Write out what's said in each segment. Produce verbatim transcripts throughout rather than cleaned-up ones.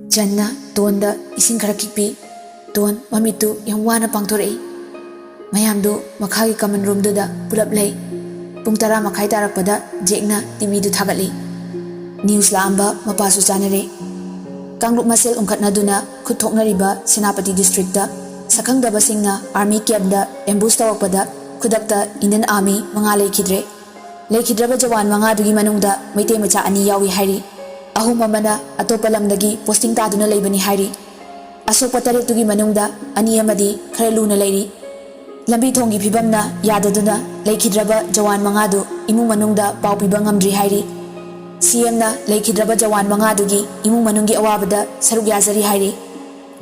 ꯖꯟꯅ ꯇꯣꯟꯗ ꯏꯁꯤꯡ ꯈꯔ ꯈꯤꯛꯄꯤ꯫ ꯇꯣꯟ ꯃꯃꯤꯠꯇꯨ ꯌꯥꯝ ꯋꯥꯅ ꯄꯥꯡꯊꯣꯔꯛꯏ꯫ ꯃꯌꯥꯝꯗꯨ ꯃꯈꯥꯒꯤ ꯀꯃꯟ ꯔꯨꯝꯗꯨꯗ ꯄꯨꯂꯞ ꯂꯩ꯫ ꯄꯨꯡ ꯇꯔꯥ ꯃꯈꯥꯏ ꯇꯥꯔꯛꯄꯗ ꯖꯦꯛꯅ ꯇꯤꯚꯤꯗꯨ ꯊꯥꯒꯠꯂꯤ꯫ ꯅ꯭ꯌꯨꯁ ꯂꯥꯛꯑꯝꯕ ꯃꯄꯥꯁꯨ ꯆꯥꯅꯔꯦ꯫ ꯀꯥꯡꯂꯨꯞ ꯃꯁꯦꯜ ꯎꯪꯈꯠꯅꯗꯨꯅ ꯈꯨꯠ ꯊꯣꯛꯅꯔꯤꯕ ꯁꯦꯅꯥꯄꯇꯤ ꯗꯤꯁꯇ꯭ꯔꯤꯛꯇ ꯁꯛꯈꯪꯗꯕꯁꯤꯡꯅ ꯑꯥꯔꯃꯤ ꯀꯦꯝꯞꯗ ꯑꯦꯝꯕꯨꯁ ꯇꯧꯔꯛꯄꯗ ꯈꯨꯗꯛꯇ ꯏꯟꯗꯤꯌꯟ ꯑꯥꯔꯃꯤ ꯃꯉꯥ ꯂꯩꯈꯤꯗ꯭ꯔꯦ꯫ ꯂꯩꯈꯤꯗ꯭ꯔꯕ ꯖꯋꯥꯟ ꯃꯉꯥꯗꯨꯒꯤ ꯃꯅꯨꯡꯗ ꯃꯩꯇꯩ ꯃꯆꯥ ꯑꯅꯤ ꯌꯥꯎꯏ ꯍꯥꯏꯔꯤ꯫ ꯑꯍꯨꯝ ꯑꯃꯅ ꯑꯇꯣꯞꯄ ꯂꯝꯗꯒꯤ ꯄꯣꯁꯇꯤꯡ ꯇꯥꯗꯨꯅ ꯂꯩꯕꯅꯤ ꯍꯥꯏꯔꯤ꯫ ꯑꯁꯣꯛꯄ ꯇꯔꯦꯠꯇꯨꯒꯤ ꯃꯅꯨꯡꯗ ꯑꯅꯤ ꯑꯃꯗꯤ ꯈꯔ ꯂꯨꯅ ꯂꯩꯔꯤ꯫ ꯂꯝꯕꯤ ꯊꯣꯡꯒꯤ ꯐꯤꯕꯝꯅ ꯌꯥꯗꯗꯨꯅ ꯂꯩꯈꯤꯗ꯭ꯔꯕ ꯖꯋꯥꯟ ꯃꯉꯥꯗꯨ ꯏꯃꯨꯡ ꯃꯅꯨꯡꯗ ꯄꯥꯎ ꯄꯤꯕ ꯉꯝꯗ꯭ꯔꯤ ꯍꯥꯏꯔꯤ꯫ ꯁꯤꯑꯦꯝꯅ ꯂꯩꯈꯤꯗ꯭ꯔꯕ ꯖꯋꯥꯟ ꯃꯉꯥꯗꯨꯒꯤ ꯏꯃꯨꯡ ꯃꯅꯨꯡꯒꯤ ꯑꯋꯥꯕꯗ ꯁꯔꯨꯛ ꯌꯥꯖꯔꯤ ꯍꯥꯏꯔꯤ꯫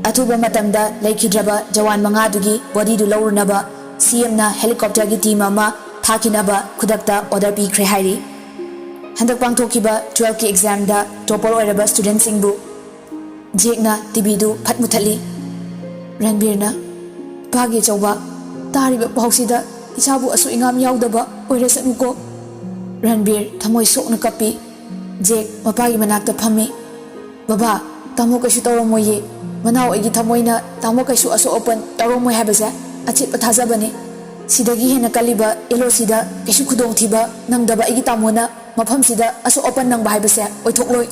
ꯑꯊꯨꯕ ꯃꯇꯝꯗ ꯂꯩꯈꯤꯗ꯭ꯔꯕ ꯖꯋꯥꯟ ꯃꯉꯥꯗꯨꯒꯤ ꯕꯣꯗꯤꯗꯨ ꯂꯧꯔꯨꯅꯕ ꯁꯤꯑꯦꯝꯅ ꯍꯦꯂꯤꯀꯣꯞꯇꯔꯒꯤ ꯇꯤꯝ ꯑꯃ ꯊꯥꯈꯤꯅꯕ ꯈꯨꯗꯛꯇ ꯑꯣꯔꯗꯔ ꯄꯤꯈ꯭ꯔꯦ ꯍꯥꯏꯔꯤ꯫ ꯍꯟꯗꯛ ꯄꯥꯡꯊꯣꯛꯈꯤꯕ ꯇꯨꯋꯦꯜꯐꯀꯤ ꯑꯦꯛꯖꯥꯝꯗ ꯇꯣꯄꯔ ꯑꯣꯏꯔꯕ ꯁ꯭ꯇꯨꯗꯦꯟꯠꯁꯤꯡꯕꯨ ꯖꯦꯛꯅ ꯇꯤꯚꯤꯗꯨ ꯐꯠ ꯃꯨꯊꯠꯂꯤ꯫ ꯔꯟꯕꯤꯔꯅ, "ꯏꯄꯥꯒꯤ ꯑꯆꯧꯕ, ꯇꯥꯔꯤꯕ ꯄꯥꯎꯁꯤꯗ ꯏꯆꯥꯕꯨ ꯑꯁꯣꯏ ꯑꯉꯥꯝ ꯌꯥꯎꯗꯕ ꯑꯣꯏꯔꯁꯅꯨꯀꯣ꯫" ꯔꯟꯕꯤꯔ ꯊꯃꯣꯏ ꯁꯣꯛꯅ ꯀꯞꯄꯤ꯫ ꯖꯦꯛ ꯃꯄꯥꯒꯤ ꯃꯅꯥꯛꯇ ꯐꯝꯃꯤ꯫ "ꯕꯕꯥ, ꯇꯥꯃꯣ ꯀꯩꯁꯨ ꯇꯧꯔꯝꯃꯣꯏꯌꯦ꯫ ꯃꯅꯥꯎ ꯑꯩꯒꯤ ꯊꯃꯣꯏꯅ ꯇꯥꯃꯣ ꯀꯩꯁꯨ ꯑꯁꯣꯛ ꯑꯄꯟ ꯌꯥꯎꯔꯝꯃꯣꯏ ꯍꯥꯏꯕꯁꯦ ꯑꯆꯦꯠꯄ ꯊꯥꯖꯕꯅꯤ꯫ ꯁꯤꯗꯒꯤ ꯍꯦꯟꯅ ꯀꯜꯂꯤꯕ ꯑꯦꯜ ꯑꯣ ꯁꯤꯗ ꯀꯩꯁꯨ ꯈꯨꯗꯣꯡꯊꯤꯕ ꯅꯪꯗꯕ ꯑꯩꯒꯤ ꯇꯥꯃꯣꯅ ꯃꯐꯝꯁꯤꯗ ꯑꯁꯣꯛ ꯑꯄꯟ ꯅꯪꯕ ꯍꯥꯏꯕꯁꯦ ꯑꯣꯏꯊꯣꯛꯂꯣꯏ꯫"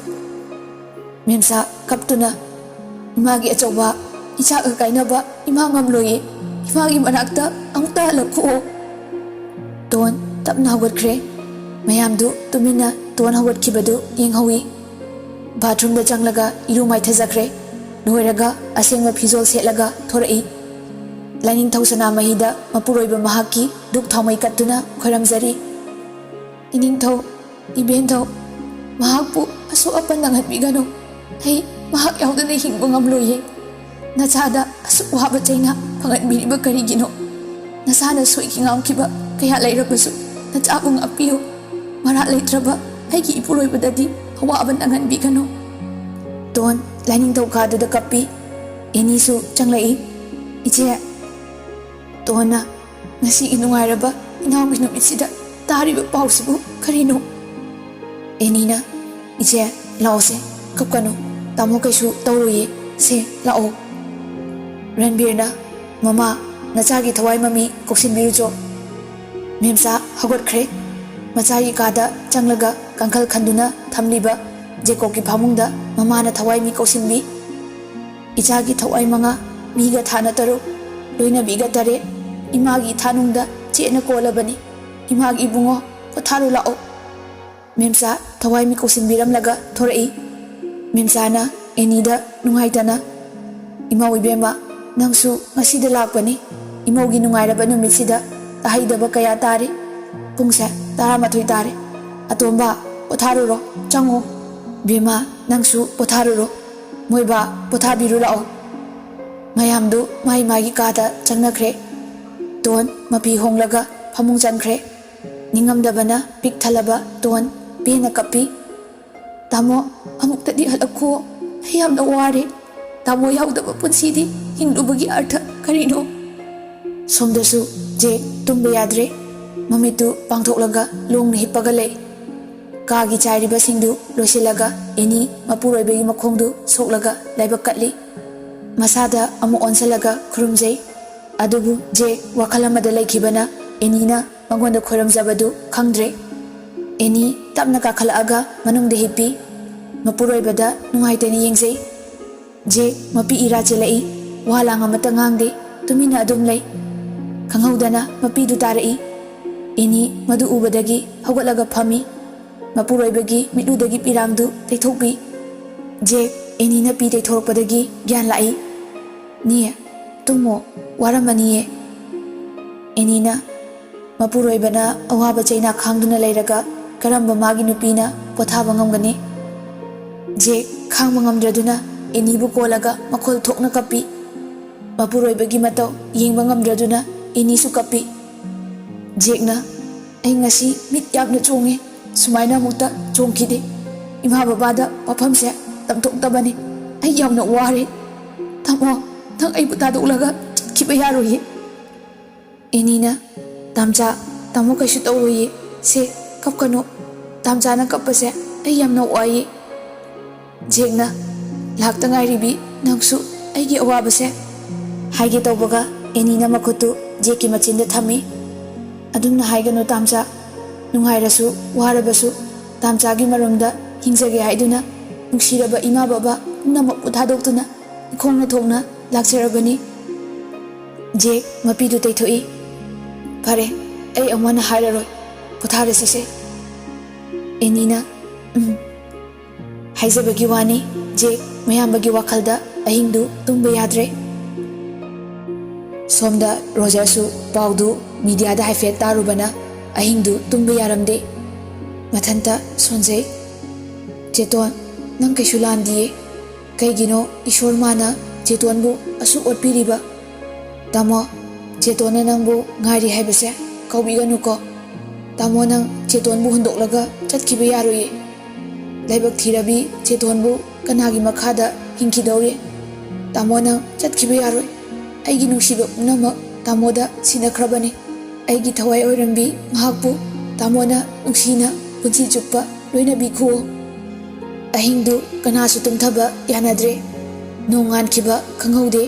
ꯃꯦꯝꯁꯥ ꯀꯞꯇꯨꯅ, "ꯏꯃꯥꯒꯤ ꯑꯆꯧꯕ, ꯏꯆꯥꯒ ꯀꯥꯏꯅꯕ ꯏꯃꯥ ꯉꯝꯂꯣꯏꯌꯦ꯫ ꯏꯃꯥꯒꯤ ꯃꯅꯥꯛꯇ ꯑꯃꯨꯛꯇ ꯍꯜꯂꯛꯈꯣꯑꯣ꯫" ꯇꯣꯟ ꯇꯞꯅ ꯍꯧꯒꯠꯈ꯭ꯔꯦ꯫ ꯃꯌꯥꯝꯗꯨ ꯇꯨꯃꯤꯟꯅ ꯇꯣꯟ ꯍꯧꯒꯠꯈꯤꯕꯗꯨ ꯌꯦꯡꯍꯧꯏ꯫ ꯕꯥꯊꯔꯨꯝꯗ ꯆꯪꯂꯒ ꯏꯔꯨ ꯃꯥꯏꯊꯖꯈ꯭ꯔꯦ꯫ ꯂꯣꯏꯔꯒ ꯑꯁꯦꯡꯕ ꯐꯤꯖꯣꯜ ꯁꯦꯠꯂꯒ ꯊꯣꯔꯛꯏ꯫ ꯂꯥꯏꯅꯤꯡꯊꯧ ꯁꯅꯥꯃꯍꯤꯗ ꯃꯄꯨꯔꯣꯏꯕ ꯃꯍꯥꯛꯀꯤ ꯙꯨꯞ ꯊꯥꯎꯃꯩ ꯀꯠꯇꯨꯅ ꯈꯣꯏꯔꯝꯖꯔꯤ꯫ "ꯏꯅꯤꯡꯊꯧ, ꯏꯕꯦꯟꯊꯧ, ꯃꯍꯥꯛꯄꯨ ꯑꯁꯣꯛ ꯑꯄꯟ ꯅꯪꯍꯟꯕꯤꯒꯅꯨ꯫ ꯑꯩ ꯃꯍꯥꯛ ꯌꯥꯎꯗꯅ ꯍꯤꯡꯕ ꯉꯝꯂꯣꯏꯌꯦ꯫ ꯅꯆꯥꯗ ꯑꯁꯨꯛ ꯋꯥꯕ ꯆꯩꯅꯥ ꯐꯪꯍꯟꯕꯤꯔꯤꯕ ꯀꯔꯤꯒꯤꯅꯣ? ꯅꯆꯥꯅ ꯁꯣꯏꯈꯤ ꯉꯥꯝꯈꯤꯕ ꯀꯌꯥ ꯂꯩꯔꯕꯁꯨ ꯅꯆꯥꯕꯨ ꯉꯥꯛꯄꯤꯌꯨ꯫ ꯃꯔꯥ ꯂꯩꯇ꯭ꯔꯕ ꯑꯩꯒꯤ ꯏꯄꯨꯔꯣꯏꯕꯗꯗꯤ ꯑꯋꯥꯕ ꯅꯪꯍꯟꯕꯤꯒꯅꯨ꯫" ꯇꯣꯟ ꯂꯥꯏꯅꯤꯡꯊꯧ ꯀꯥꯗꯨꯗ ꯀꯞꯄꯤ꯫ ꯑꯦꯅꯤꯁꯨ ꯆꯪꯂꯛꯏ꯫ "ꯏꯆꯦ꯫" ꯇꯣꯟꯅ, "ꯉꯁꯤꯒꯤ ꯅꯨꯡꯉꯥꯏꯔꯕ ꯏꯅꯥꯎꯒꯤ ꯅꯨꯃꯤꯠꯁꯤꯗ ꯇꯥꯔꯤꯕ ꯄꯥꯎꯁꯤꯕꯨ ꯀꯔꯤꯅꯣ?" ꯑꯦꯅꯤꯅ, "ꯏꯆꯦ, ꯂꯥꯛꯑꯣꯁꯦ, ꯀꯞꯀꯅꯨ꯫ "ꯇꯥꯃꯣ ꯀꯩꯁꯨ ꯇꯧꯔꯣꯏꯌꯦ, ꯁꯦ ꯂꯥꯛꯑꯣ꯫" ꯔꯟꯕꯤꯔꯅ, "ꯃꯃꯥ, ꯅꯆꯥꯒꯤ ꯊꯋꯥꯏ ꯃꯃꯤ ꯀꯣꯛꯁꯤꯟꯕꯤꯔꯨꯆꯣ꯫" ꯃꯦꯝꯆꯥ ꯍꯧꯒꯠꯈ꯭ꯔꯦ꯫ ꯃꯆꯥꯒꯤ ꯀꯥꯗ ꯆꯪꯂꯒ ꯀꯥꯡꯈꯜ ꯈꯟꯗꯨꯅ ꯊꯝꯂꯤꯕ ꯖꯦꯀꯣꯕꯀꯤ ꯐꯃꯨꯡꯗ ꯃꯃꯥꯅ ꯊꯋꯥꯏ ꯃꯤ ꯀꯧꯁꯤꯟꯕꯤ꯫ "ꯏꯆꯥꯒꯤ ꯊꯋꯥꯏ ꯃꯉꯥ, ꯃꯤꯒ ꯊꯥꯅ ꯇꯔꯨꯛ, ꯂꯣꯏꯅꯕꯤꯒ ꯇꯔꯦꯠ, ꯏꯃꯥꯒꯤ ꯏꯊꯥꯅꯨꯡꯗ ꯆꯦꯠꯅ ꯀꯣꯜꯂꯕꯅꯤ꯫ ꯏꯃꯥꯒꯤ ꯏꯕꯨꯡꯉꯣ, ꯄꯣꯊꯥꯔꯨ ꯂꯥꯛꯑꯣ꯫" ꯃꯦꯝꯆꯥ ꯊꯋꯥꯏ ꯃꯤ ꯀꯧꯁꯤꯟꯕꯤꯔꯝꯂꯒ ꯊꯣꯔꯛꯏ꯫ ꯃꯦꯝꯆꯥꯅ ꯑꯦꯅꯤꯗ ꯅꯨꯡꯉꯥꯏꯇꯅ, "ꯏꯃꯧ ꯏꯕꯦꯝꯃ, ꯅꯪꯁꯨ ꯉꯁꯤꯗ ꯂꯥꯛꯄꯅꯤ꯫ ꯏꯃꯧꯒꯤ ꯅꯨꯡꯉꯥꯏꯔꯕ ꯅꯨꯃꯤꯠꯁꯤꯗ ꯇꯥꯍꯩꯗꯕ ꯀꯌꯥ ꯇꯥꯔꯤ꯫ ꯄꯨꯡꯁꯦ ꯇꯔꯥꯃꯥꯊꯣꯏ ꯇꯥꯔꯦ꯫ ꯑꯇꯣꯝꯕ, ꯄꯣꯊꯥꯔꯨꯔꯣ, ꯆꯪꯉꯣ꯫ ꯕꯦꯝꯃ, ꯅꯪꯁꯨ ꯄꯣꯊꯥꯔꯨꯔꯣ꯫ ꯃꯣꯏꯕꯥ, ꯄꯣꯊꯥꯕꯤꯔꯨ ꯂꯥꯛꯑꯣ꯫" ꯃꯌꯥꯝꯗꯨ ꯃꯥꯏ ꯃꯥꯒꯤ ꯀꯥꯗ ꯆꯪꯅꯈ꯭ꯔꯦ꯫ ꯇꯣꯟ ꯃꯄꯤ ꯍꯣꯡꯂꯒ ꯐꯃꯨꯡ ꯆꯟꯈ꯭ꯔꯦ꯫ ꯅꯤꯡꯉꯝꯗꯕꯅ ꯄꯤꯛ ꯊꯜꯂꯕ ꯇꯣꯟ ꯄꯦꯟꯅ ꯀꯞꯄꯤ꯫ "ꯇꯥꯃꯣ, ꯑꯃꯨꯛꯇꯗꯤ ꯍꯜꯂꯛꯈꯣ꯫ ꯑꯩ ꯌꯥꯝꯅ ꯋꯥꯔꯦ꯫ ꯇꯥꯃꯣ ꯌꯥꯎꯗꯕ ꯄꯨꯟꯁꯤꯗꯤ ꯍꯤꯡꯂꯨꯕꯒꯤ ꯑꯔꯊ ꯀꯔꯤꯅꯣ?" ꯁꯣꯝꯗꯁꯨ ꯖꯦꯛ ꯇꯨꯝꯕ ꯌꯥꯗ꯭ꯔꯦ꯫ ꯃꯃꯤꯠꯇꯨ ꯄꯥꯡꯊꯣꯛꯂꯒ ꯂꯣꯡꯅ ꯍꯤꯞꯄꯒ ꯂꯩ꯫ ꯀꯥꯒꯤ ꯆꯥꯏꯔꯤꯕꯁꯤꯡꯗꯨ ꯂꯣꯏꯁꯤꯜꯂꯒ ꯑꯦꯅꯤ ꯃꯄꯨꯔꯣꯏꯕꯒꯤ ꯃꯈꯣꯡꯗꯨ ꯁꯣꯛꯂꯒ ꯂꯥꯏꯕꯛ ꯀꯠꯂꯤ꯫ ꯃꯁꯥꯗ ꯑꯃꯨꯛ ꯑꯣꯟꯁꯤꯜꯂꯒ ꯈꯨꯔꯨꯝꯖꯩ꯫ ꯑꯗꯨꯕꯨ ꯖꯦꯛ ꯋꯥꯈꯜ ꯑꯃꯗ ꯂꯩꯈꯤꯕꯅ ꯑꯦꯅꯤꯅ ꯃꯉꯣꯟꯗ ꯈꯣꯏꯔꯝꯖꯕꯗꯨ ꯈꯪꯗ꯭ꯔꯦ꯫ ꯑꯦꯅꯤ ꯇꯞꯅ ꯀꯥꯈꯠꯂꯛꯑꯒ ꯃꯅꯨꯡꯗ ꯍꯤꯞꯄꯤ꯫ ꯃꯄꯨꯔꯣꯏꯕꯗ ꯅꯨꯡꯉꯥꯏꯇꯅ ꯌꯦꯡꯖꯩ꯫ ꯖꯦꯛ ꯃꯄꯤ ꯏꯔꯥ ꯆꯦꯜꯂꯛꯏ꯫ ꯋꯥ ꯂꯥꯡ ꯑꯃꯠꯇ ꯉꯥꯡꯗꯦ꯫ ꯇꯨꯃꯤꯟꯅ ꯑꯗꯨꯝ ꯂꯩ꯫ ꯈꯪꯍꯧꯗꯅ ꯃꯄꯤꯗꯨ ꯇꯥꯔꯛꯏ꯫ ꯑꯦꯅꯤ ꯃꯗꯨ ꯎꯕꯗꯒꯤ ꯍꯧꯒꯠꯂꯒ ꯐꯝꯃꯤ꯫ ꯃꯄꯨꯔꯣꯏꯕꯒꯤ ꯃꯤꯠꯂꯨꯗꯒꯤ ꯄꯤꯔꯥꯡꯗꯨ ꯇꯩꯊꯣꯛꯄꯤ꯫ ꯖꯦꯛ ꯑꯦꯅꯤꯅ ꯄꯤ ꯇꯩꯊꯣꯔꯛꯄꯗꯒꯤ ꯒ꯭ꯌꯥꯟ ꯂꯥꯛꯏ꯫ "ꯅꯦ, ꯇꯨꯝꯃꯣ, ꯋꯥꯔꯝꯃꯅꯤꯌꯦ꯫" ꯑꯦꯅꯤꯅ, "ꯃꯄꯨꯔꯣꯏꯕꯅ ꯑꯋꯥꯕ ꯆꯩꯅꯥ ꯈꯥꯡꯗꯨꯅ ꯂꯩꯔꯒ ꯀꯔꯝꯕ ꯃꯥꯒꯤ ꯅꯨꯄꯤꯅ ꯄꯣꯊꯥꯕ ꯉꯝꯒꯅꯤ?" ꯖꯦꯛ ꯈꯥꯡꯕ ꯉꯝꯗ꯭ꯔꯗꯨꯅ ꯑꯦꯅꯤꯕꯨ ꯀꯣꯜꯂꯒ ꯃꯈꯣꯜ ꯊꯣꯛꯅ ꯀꯞꯄꯤ꯫ ꯃꯄꯨꯔꯣꯏꯕꯒꯤ ꯃꯇꯧ ꯌꯦꯡꯕ ꯉꯝꯗ꯭ꯔꯗꯨꯅ ꯑꯦꯅꯤꯁꯨ ꯀꯞꯄꯤ꯫ ꯖꯦꯛꯅ, "ꯑꯩ ꯉꯁꯤ ꯃꯤꯠ ꯌꯥꯝꯅ ꯆꯣꯡꯉꯦ꯫ ꯁꯨꯃꯥꯏꯅ ꯑꯃꯨꯛꯇ ꯆꯣꯡꯈꯤꯗꯦ꯫ ꯏꯃꯥ ꯕꯕꯥꯗ ꯋꯥꯐꯝꯁꯦ ꯇꯝꯊꯣꯛꯇꯕꯅꯤ꯫ ꯑꯩ ꯌꯥꯝꯅ ꯋꯥꯔꯦ꯫ ꯇꯥꯃꯣ, ꯅꯪ ꯑꯩꯕꯨ ꯊꯥꯗꯣꯛꯂꯒ ꯆꯠꯈꯤꯕ ꯌꯥꯔꯣꯏꯌꯦ꯫" ꯑꯦꯅꯤꯅ, "ꯇꯥꯝꯆꯥ, ꯇꯥꯃꯣ ꯀꯩꯁꯨ ꯇꯧꯔꯣꯏꯌꯦ꯫ ꯁꯦ, ꯀꯞꯀꯅꯨ꯫ ꯇꯥꯝꯆꯥꯅ ꯀꯞꯄꯁꯦ ꯑꯩ ꯌꯥꯝꯅ ꯋꯥꯏꯌꯦ꯫" ꯖꯦꯛꯅ, ꯂꯥꯛꯇ ꯉꯥꯏꯔꯤꯕꯤ ꯅꯪꯁꯨ ꯑꯩꯒꯤ ꯑꯋꯥꯕꯁꯦ ꯍꯥꯏꯒꯦ ꯇꯧꯕꯒ ꯑꯦꯅꯤꯅ ꯃꯈꯨꯠꯇꯨ ꯖꯦꯛꯀꯤ ꯃꯆꯤꯟꯗ ꯊꯝꯃꯤ꯫ "ꯑꯗꯨꯝꯅ ꯍꯥꯏꯒꯅꯨ ꯇꯥꯝꯆꯥ꯫ ꯅꯨꯡꯉꯥꯏꯔꯁꯨ ꯋꯥꯔꯕꯁꯨ ꯇꯥꯝꯆꯥꯒꯤ ꯃꯔꯝꯗ ꯍꯤꯡꯖꯒꯦ ꯍꯥꯏꯗꯨꯅ ꯅꯨꯡꯁꯤꯔꯕ ꯏꯃꯥ ꯕꯕꯥ ꯄꯨꯝꯅꯃꯛꯄꯨ ꯊꯥꯗꯣꯛꯇꯨꯅ ꯏꯈꯣꯡꯅ ꯊꯣꯛꯅ ꯂꯥꯛꯆꯔꯕꯅꯤ꯫" ꯖꯦꯛ ꯃꯄꯤꯗꯨ ꯇꯩꯊꯣꯛꯏ꯫ "ꯐꯔꯦ, ꯑꯩ ꯑꯃꯨꯛ ꯍꯟꯅ ꯍꯥꯏꯔꯔꯣꯏ꯫ ꯄꯣꯊꯥꯔꯁꯤꯁꯦ꯫" ꯑꯦꯅꯤꯅ, "ꯎꯝ, ꯍꯥꯏꯖꯕꯒꯤ ꯋꯥꯅꯤ, ꯖꯦꯛ, ꯃꯌꯥꯝꯕꯒꯤ ꯋꯥꯈꯜꯗ ꯑꯍꯤꯡꯗꯨ ꯇꯨꯝꯕ ꯌꯥꯗ꯭ꯔꯦ꯫" ꯁꯣꯝꯗ ꯔꯣꯖꯔꯁꯨ ꯄꯥꯎꯗꯨ ꯃꯤꯗꯤꯌꯥꯗ ꯍꯥꯏꯐꯦꯠ ꯇꯥꯔꯨꯕꯅ ꯑꯍꯤꯡꯗꯨ ꯇꯨꯝꯕ ꯌꯥꯔꯝꯗꯦ꯫ ꯃꯊꯟꯇ ꯁꯣꯟꯖꯩ꯫ "ꯆꯦꯇꯣꯟ, ꯅꯪ ꯀꯩꯁꯨ ꯂꯥꯟꯗꯤꯌꯦ꯫ ꯀꯩꯒꯤꯅꯣ ꯏꯁꯣꯔ ꯃꯥꯅ ꯆꯦꯇꯣꯟꯕꯨ ꯑꯁꯨꯛ ꯑꯣꯠꯄꯤꯔꯤꯕ? ꯇꯥꯃꯣ, ꯆꯦꯇꯣꯟꯅ ꯅꯪꯕꯨ ꯉꯥꯏꯔꯤ ꯍꯥꯏꯕꯁꯦ ꯀꯥꯎꯕꯤꯒꯅꯨꯀꯣ꯫ ꯇꯥꯃꯣ, ꯅꯪ ꯆꯦꯇꯣꯟꯕꯨ ꯍꯨꯟꯗꯣꯛꯂꯒ ꯆꯠꯈꯤꯕ ꯌꯥꯔꯣꯏꯌꯦ꯫ ꯂꯥꯏꯕꯛ ꯊꯤꯔꯕꯤ ꯆꯦꯇꯣꯟꯕꯨ ꯀꯅꯥꯒꯤ ꯃꯈꯥꯗ ꯍꯤꯡꯈꯤꯗꯧꯔꯤ? ꯇꯥꯃꯣ, ꯅꯪ ꯆꯠꯈꯤꯕ ꯌꯥꯔꯣꯏ꯫ ꯑꯩꯒꯤ ꯅꯨꯡꯁꯤꯕ ꯄꯨꯝꯅꯃꯛ ꯇꯥꯃꯣꯗ ꯁꯤꯟꯅꯈ꯭ꯔꯕꯅꯤ꯫ ꯑꯩꯒꯤ ꯊꯋꯥꯏ ꯑꯣꯏꯔꯝꯕꯤ ꯃꯍꯥꯛꯄꯨ ꯇꯥꯃꯣꯅ ꯅꯨꯡꯁꯤꯅ ꯄꯨꯟꯁꯤ ꯆꯨꯞꯄ ꯂꯣꯏꯅꯕꯤꯈꯨꯑꯣ꯫" ꯑꯍꯤꯡꯗꯨ ꯀꯅꯥꯁꯨ ꯇꯨꯝꯊꯕ ꯌꯥꯅꯗ꯭ꯔꯦ꯫ ꯅꯣꯡꯉꯥꯟꯈꯤꯕ ꯈꯪꯍꯧꯗꯦ꯫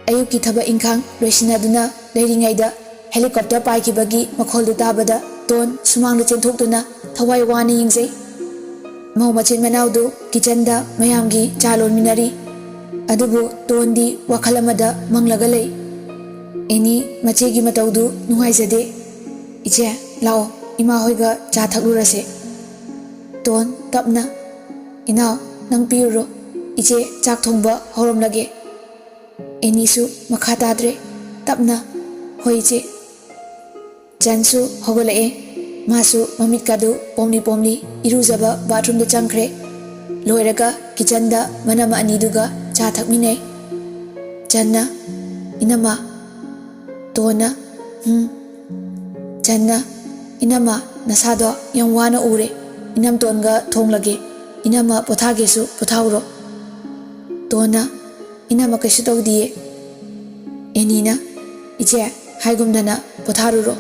ꯑꯌꯨꯛꯀꯤ ꯊꯕꯛ ꯏꯪꯈꯥꯡ ꯂꯣꯏꯁꯤꯟꯅꯗꯨꯅ ꯂꯩꯔꯤꯉꯩꯗ ꯍꯦꯂꯤꯀꯣꯞꯇꯔ ꯄꯥꯏꯈꯤꯕꯒꯤ ꯃꯈꯣꯜꯗꯨ ꯇꯥꯕꯗ ꯇꯣꯟ ꯁꯨꯃꯥꯡꯗ ꯆꯦꯟꯊꯣꯛꯇꯨꯅ ꯊꯋꯥꯏ ꯋꯥꯅ ꯌꯦꯡꯖꯩ꯫ ꯃꯧ ꯃꯆꯤꯟ ꯃꯅꯥꯎꯗꯨ ꯀꯤꯆꯟꯗ ꯃꯌꯥꯝꯒꯤ ꯆꯥ ꯂꯣꯟꯃꯤꯟꯅꯔꯤ꯫ ꯑꯗꯨꯕꯨ ꯇꯣꯟꯗꯤ ꯋꯥꯈꯜ ꯑꯃꯗ ꯃꯪꯂꯒ ꯂꯩ꯫ ꯑꯦꯅꯤ ꯃꯆꯦꯒꯤ ꯃꯇꯧꯗꯨ ꯅꯨꯡꯉꯥꯏꯖꯗꯦ꯫ "ꯏꯆꯦ, ꯂꯥꯛꯑꯣ, ꯏꯃꯥ ꯍꯣꯏꯒ ꯆꯥ ꯊꯛꯂꯨꯔꯁꯦ꯫" ꯇꯣꯟ, ꯇꯞꯅ, "ꯏꯅꯥꯎ, ꯅꯪ ꯄꯤꯔꯨꯔꯣ, ꯏꯆꯦ ꯆꯥꯛ ꯊꯣꯡꯕ ꯍꯧꯔꯝꯂꯒꯦ꯫" ꯑꯦꯅꯤꯁꯨ ꯃꯈꯥ ꯇꯥꯗ꯭ꯔꯦ꯫ ꯇꯞꯅ, "ꯍꯣꯏ, ꯏꯆꯦ꯫" ꯆꯟꯁꯨ ꯍꯧꯒꯠꯂꯛꯑꯦ꯫ ꯃꯥꯁꯨ ꯃꯃꯤꯠꯀꯗꯨ ꯄꯣꯝꯂꯤ ꯄꯣꯝꯂꯤ ꯏꯔꯨꯖꯕ ꯕꯥꯊꯔꯨꯝꯗ ꯆꯪꯈ꯭ꯔꯦ꯫ ꯂꯣꯏꯔꯒ ꯀꯤꯆꯟꯗ ꯃꯅꯝ ꯑꯅꯤꯗꯨꯒ ꯆꯥ ꯊꯛꯃꯤꯟꯅꯩ꯫ ꯆꯟꯅ, "ꯏꯅꯝꯃ꯫" ꯇꯣꯟꯅ, "ꯍꯨꯝ꯫" ꯆꯟꯅ, "ꯏꯅꯝꯃ, ꯅꯁꯥꯗꯣ ꯌꯥꯝ ꯋꯥꯅ ꯎꯔꯦ꯫ ꯏꯅꯝꯇꯣꯟꯒ ꯊꯣꯡꯂꯒꯦ꯫ ꯏꯅꯝꯃ ꯄꯣꯊꯥꯒꯦꯁꯨ ꯄꯣꯊꯥꯎꯔꯣ꯫" ꯇꯣꯟꯅ, "ꯏꯅꯝꯃ ꯀꯩꯁꯨ ꯇꯧꯗꯤꯌꯦ꯫" ꯑꯦꯅꯤꯅ, "ꯏꯆꯦ, ꯍꯥꯏꯒꯨꯝꯗꯅ ꯄꯣꯊꯥꯔꯨꯔꯣ꯫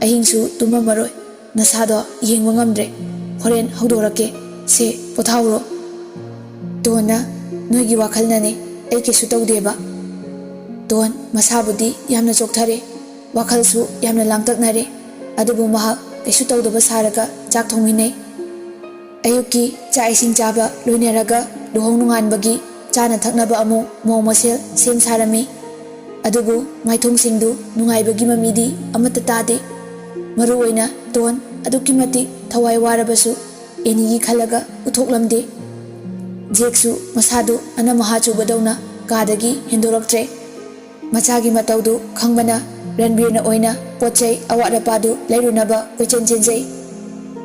ꯑꯍꯤꯡꯁꯨ ꯇꯨꯝꯃꯝꯃꯔꯣꯏ꯫ ꯅꯁꯥꯗꯣ ꯌꯦꯡꯕ ꯉꯝꯗ꯭ꯔꯦ꯫ ꯍꯣꯔꯦꯟ ꯍꯧꯗꯣꯔꯛꯀꯦ꯫ ꯁꯦ, ꯄꯣꯊꯥꯎꯔꯣ꯫" ꯇꯣꯟꯅ, "ꯅꯣꯏꯒꯤ ꯋꯥꯈꯜꯅꯅꯦ, ꯑꯩ ꯀꯩꯁꯨ ꯇꯧꯗꯦꯕ꯫" ꯇꯣꯟ ꯃꯁꯥꯕꯨꯗꯤ ꯌꯥꯝꯅ ꯆꯣꯛꯊꯔꯦ, ꯋꯥꯈꯜꯁꯨ ꯌꯥꯝꯅ ꯂꯥꯡꯇꯛꯅꯔꯦ, ꯑꯗꯨꯕꯨ ꯃꯍꯥꯛ ꯀꯩꯁꯨ ꯇꯧꯗꯕ ꯁꯥꯔꯒ ꯆꯥꯛ ꯊꯣꯡꯃꯤꯟꯅꯩ꯫ ꯑꯌꯨꯛꯀꯤ ꯆꯥꯛ ꯏꯁꯤꯡ ꯆꯥꯕ ꯂꯣꯏꯅꯔꯒ ꯂꯨꯍꯣꯡ ꯅꯣꯡꯉꯥꯟꯕꯒꯤ ꯆꯥꯅ ꯊꯛꯅꯕ ꯑꯃꯨꯛ ꯃꯧ ꯃꯁꯦꯜ ꯁꯦꯝ ꯁꯥꯔꯝꯃꯤ꯫ ꯑꯗꯨꯕꯨ ꯃꯥꯏꯊꯣꯡꯁꯤꯡꯗꯨ ꯅꯨꯡꯉꯥꯏꯕꯒꯤ ꯃꯃꯤꯗꯤ ꯑꯃꯠꯇ ꯇꯥꯗꯦ꯫ ꯃꯔꯨ ꯑꯣꯏꯅ ꯇꯣꯟ ꯑꯗꯨꯛꯀꯤ ꯃꯇꯤꯛ ꯊꯋꯥꯏ ꯋꯥꯔꯕꯁꯨ ꯑꯦꯅꯤꯒꯤ ꯈꯜꯂꯒ ꯎꯠꯊꯣꯛꯂꯝꯗꯦ꯫ ꯖꯦꯛꯁꯨ ꯃꯁꯥꯗꯨ ꯑꯅꯝ ꯑꯍꯥ ꯆꯨꯕꯗꯧꯅ ꯀꯥꯗꯒꯤ ꯍꯦꯟꯗꯣꯔꯛꯇ꯭ꯔꯦ꯫ ꯃꯆꯥꯒꯤ ꯃꯇꯧꯗꯨ ꯈꯪꯕꯅ ꯔꯟꯕꯤꯔꯅ ꯑꯣꯏꯅ ꯄꯣꯠ ꯆꯩ ꯑꯋꯥꯠ ꯑꯄꯥꯗꯨ ꯂꯩꯔꯨꯅꯕ ꯀꯣꯏꯆꯦꯟ ꯆꯦꯟꯖꯩ꯫